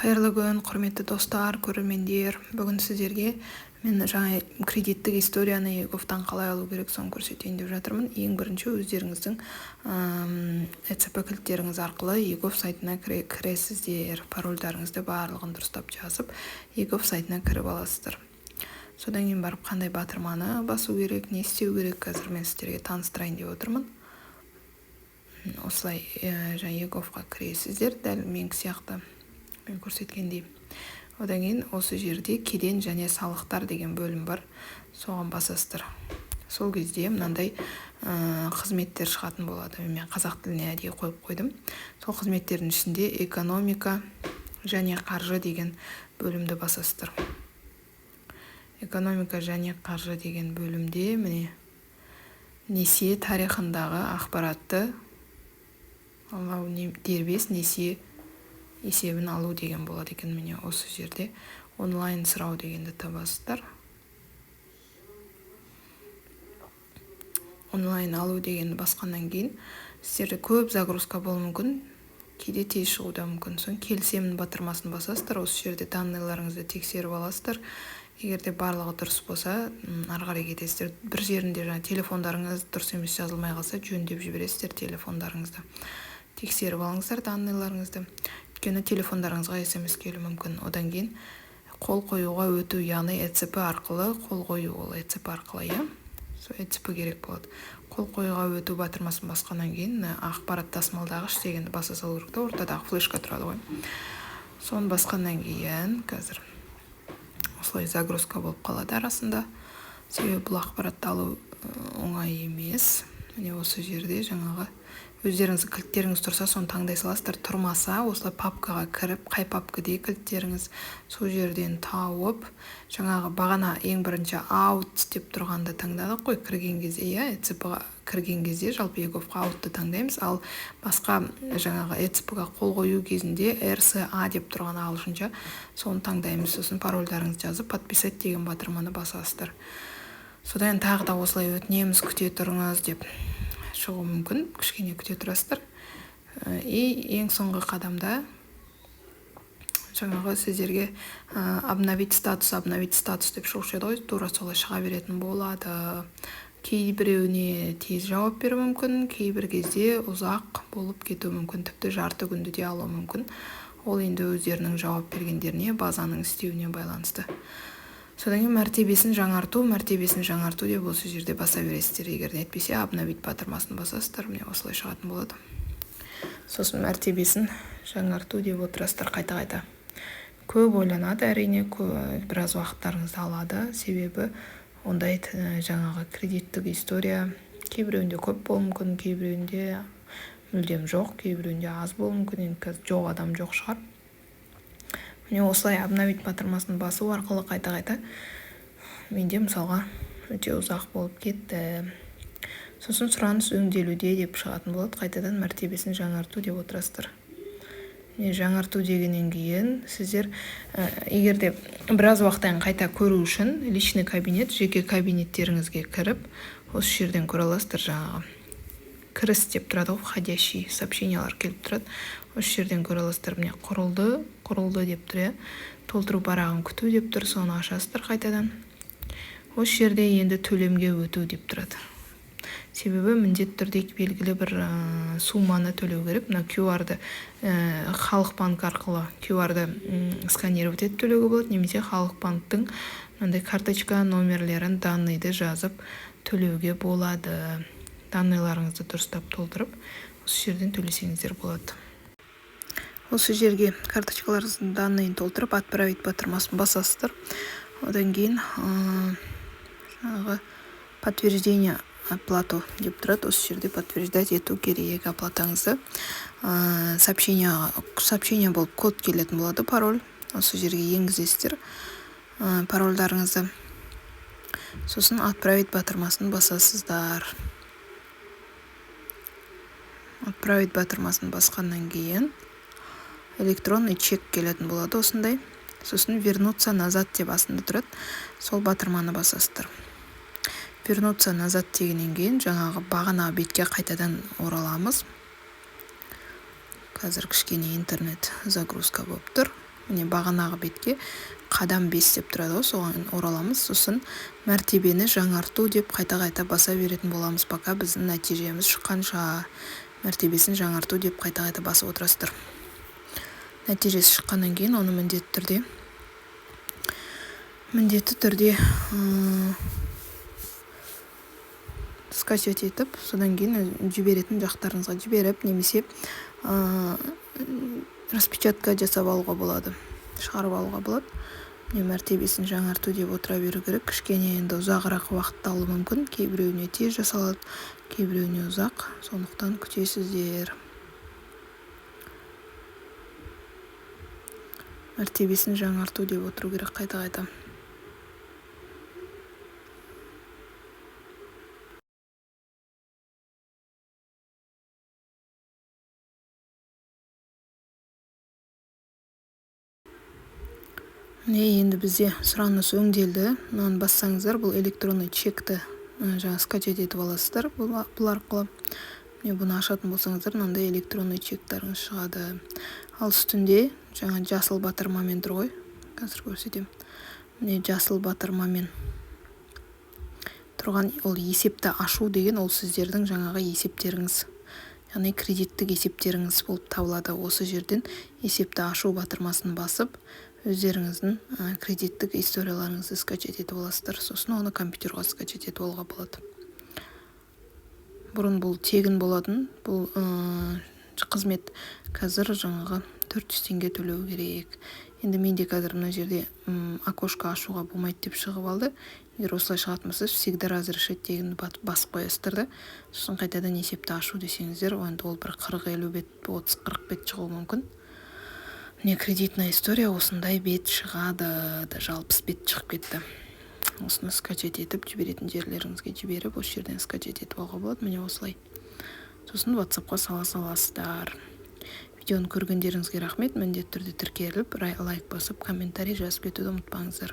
Қайырлы күн, құрметті достар, көрермендер! Бүгін сіздерге мен жаңа кредиттік историяны eGov-тан қалай алу керек, соны көрсетейін деп жатырмын. Ең бірінші өздеріңіздің ЭЦП кілттеріңіз арқылы eGov сайтына кіресіздер. Парольдарыңызды барлығын дұрыстап жазып, eGov сайтына кіріп аласыздар. Содан кейін барып қандай батырманы басу керек, не істеу керек, қазір мен сіздерге таныстырайын деп отырмын. Осылай жаңа eGov-қа кіресіздер, дәл менікі сияқты, мен көрсеткендей. Одан кейін осы жерде «Кеден және салықтар» деген бөлім бар, соған басасыздар. Сол кезде мынандай қызметтер шығатын болады. Мен қазақ тіліне әдейі қойып қойдым. Сол қызметтердің ішінде «Экономика және қаржы» деген бөлімді басасыздар. «Экономика және қаржы» деген бөлімде, міне, «Несие тарихындағы ақпаратты алу», «Дербес несие есебін алу» деген болады екен. Міне, осы жерде «Онлайн сұрау» дегенді табасыздар. «Онлайн алу» дегенді басқаннан кейін сіздерде көп загрузка болуы мүмкін, кейде тез шығуы да мүмкін. Соң «Келісемін» батырмасын басасыздар. Осы жерде данныйларыңызды тексеріп аласыздар. Егер де барлығы дұрыс болса, ары қарай кетесіздер. Бір жерінде жаңа телефондарыңыз дұрыс емес жазылмай қалса, жөндеп жібересіздер телефондарыңызды. Тексеріп алыңыздар данныйларыңызды, өйткені телефондарыңызға СМС келуі мүмкін. Одан кейін «Қол қоюға өту», яғни ЭЦП арқылы қол қою, ол ЭЦП арқылы, иә, сол ЭЦП керек болады. «Қол қоюға өту» батырмасын басқаннан кейін «Ақпарат тасымалдағыш» дегенді баса салу керек та, ортадағы флешка тұрады ғой. Соны басқаннан кейін қазір осылай загрузка болып қалады арасында, себебі бұл ақпаратты алу оңай емес. Міне, осы жерде жаңағы өздеріңіздің кілттеріңіз тұрса, соны таңдай саласыздар. Тұрмаса, осылай папкаға кіріп, қай папкаде кілттеріңіз, сол жерден тауып, жаңағы бағана ең бірінші «Auth» деп тұрғанды таңдадық қой кірген кезде, иә. ЭЦП-ға кірген кезде жалпы eGov-қа «Auth»-ты таңдаймыз, ал басқа жаңағы ЭЦП-ға қол қою кезінде RSA деп тұрған, ағылшынша, соны таңдаймыз. Сосын парольдарыңызды жазып, «Подписать» деген батырманы басасыздар. Содан тағы да осылай «Өтінеміз, күте тұрыңыз» деп шығуы мүмкін, кішкене күте тұрасыздар. И ең соңғы қадамда жаңағы сіздерге «Обновить статус, обновить статус» деп шығушы еді ғой, тура солай шыға беретін болады. Кейбіреуіне тез жауап беруі мүмкін, кейбір кезде ұзақ болып кетуі мүмкін, тіпті жарты күнді де алуы мүмкін. Ол енді өздерінің жауап бергендеріне, базаның істеуіне байланысты. Содан кейін «Мәртебесін жаңарту», «Мәртебесін жаңарту» деп осы жерде баса бересіздер. Егер нетпесе, «Обновить» батырмасын басасыздар, міне, осылай шығатын болады. Сосын «Мәртебесін жаңарту» деп отырасыздар қайта қайта. Көп ойланады, әрине, біраз уақыттарыңызды алады, себебі ондай жаңағы кредиттік история кейбіреуінде көп болуы мүмкін, кейбіреуінде мүлдем жоқ, кейбіреуінде аз болуы мүмкін. Енді қазір жоқ адам жоқ шығар. Міне, осылай «Обновить» батырмасын басу арқылы қайта қайта менде, мысалға, өте ұзақ болып кетті. Сосын «Сұраныс өңделуде» деп шығатын болады. Қайтадан «Мәртебесін жаңарту» деп отырасыздар. Міне, «Жаңарту» дегеннен кейін сіздер егер де біраз уақыттан қайта көру үшін личный кабинет, жеке кабинеттеріңізге кіріп, осы жерден көре аласыздар. Жаңағы «Кіріс» деп тұрады ғой, входящий сообщениялар келіп тұрады, осы жерден көре аласыздар. Міне, «Құрылды, құрылды» деп тұр, иә, «Толтыру парағын күту» деп тұр. Соны ашасыздар қайтадан. Осы жерде енді «Төлемге өту» деп тұрады, себебі міндетті түрде белгілі бір сумманы төлеу керек. Мына QR-ды, Халық банк арқылы QR-ды сканировать етіп төлеуге болады немесе Халық банктің мынандай карточка номерлерін, данныйды жазып төлеуге болады. Данныйларыңызды дұрыстап толтырып, осы жерден төлесеңіздер болады. Осы жерге карточкаларыңыздың данныйын толтырып, «Отправить» батырмасын басасыздар. Одан кейін жаңағы «Подтверждение оплату» деп тұрады, осы жерде подтверждать ету керек оплатаңызды. Сообщение болып код келетін болады, пароль. Осы жерге енгізесіздер парольдарыңызды, сосын «Отправить» батырмасын басасыздар. «Отправить» батырмасын басқаннан кейін электронный чек келетін болады осындай. Сосын «Вернуться назад» деп астында тұрады, сол батырманы басасыздар. «Вернуться назад» дегеннен кейін жаңағы бағанағы бетке қайтадан ораламыз. Қазір кішкене интернет загрузка болып тұр. Міне, бағанағы бетке, қадам 5 деп тұрады ғой, соған ораламыз. Сосын мәртебені жаңарту деп қайта-қайта баса беретін боламыз, пока біздің нәтижеміз шыққанша. Мәртебесін жаңарту деп қайта-қайта басып отырасыздар. Нәтижесі шыққаннан кейін оны міндетті түрде скачать етіп, содан кейін жіберетін жақтарыңызға жіберіп немесе распечатка жасап алуға болады, шығарып алуға болады. Міне, мәртебесін жаңарту деп отыра беру керек. Кішкене енді ұзағырақ уақытты алуы мүмкін. Кейбіреуіне тез жасалады, кейбіреуіне ұзақ, сондықтан күтесіздер. Мәртебесін жаңарту деп отыру керек қайта-қайта. Міне, енді бізде сұраныс өңделді. Мынаны бассаңыздар, бұл электронный чекті жаңа скачать етіп аласыздар бұл арқылы. Міне, бұны ашатын болсаңыздар, мынандай электронный чектарыңыз шығады. Ал үстінде жаңа жасыл батырмамен тұр ғой, қазір көрсетемін. Міне, жасыл батырмамен тұрған ол есепті ашу деген. Ол сіздердің жаңағы есептеріңіз, яғни кредиттік есептеріңіз болып табылады. Осы жерден есепті ашу батырмасын басып, өздеріңіздің кредиттік историяларыңызды скачать етіп аласыздар. Сосын оны компьютерға скачать етіп алуға болады. Бұрын бұл тегін болатын бұл қызмет, қазір жаңағы 400 теңге төлеу керек. Енді менде қазір мына жерде окошко ашуға болмайды деп шығып алды. Егер осылай шығатын болса, всегда разрешить дегенді басып қоясыздар да, сосын қайтадан есепті ашу десеңіздер, енді ол бір 40-50 бет, 30-40 бет шығуы мүмкін. Міне, кредитная история, осындай бет шығады. Даже 60 бет шығып кетті. Осыны скачать етіп, жіберетін жерлеріңізге жіберіп, осы жерден скачать етіп алуға болады. Міне, осылай. Сосын WhatsAppқа сала саласыздар. Видеоны көргендеріңізге рахмет. Міндетті түрде тіркеліп, лайк басып, комментарий жазып кетуді ұмытпаңыздар.